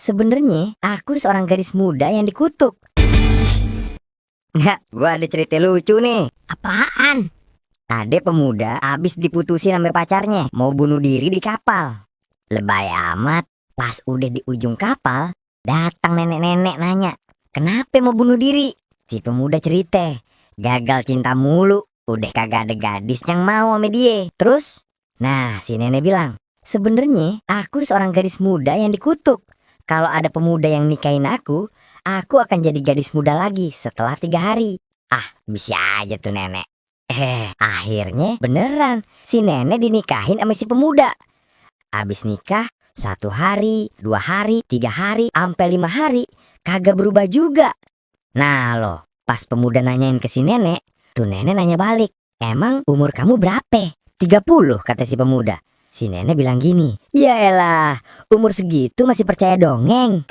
Sebenarnya aku seorang gadis muda yang dikutuk. Nggak, gua ada cerita lucu nih. Apaan? Ada pemuda abis diputusin sama pacarnya, mau bunuh diri di kapal. Lebay amat. Pas udah di ujung kapal, datang nenek-nenek nanya, kenapa mau bunuh diri? Si pemuda cerita, gagal cinta mulu, udah kagak ada gadis yang mau sama dia. Terus, nah si nenek bilang, sebenarnya aku seorang gadis muda yang dikutuk. Kalau ada pemuda yang nikahin aku akan jadi gadis muda lagi setelah 3 hari. Ah, bisa aja tuh nenek. Akhirnya beneran si nenek dinikahin sama si pemuda. Abis nikah 1 hari, 2 hari, 3 hari, sampai 5 hari kagak berubah juga. Nah loh, pas pemuda nanyain ke si nenek, tuh nenek nanya balik, emang umur kamu berapa? 30 kata si pemuda. Si nenek bilang gini, ya elah, umur segitu masih percaya dongeng.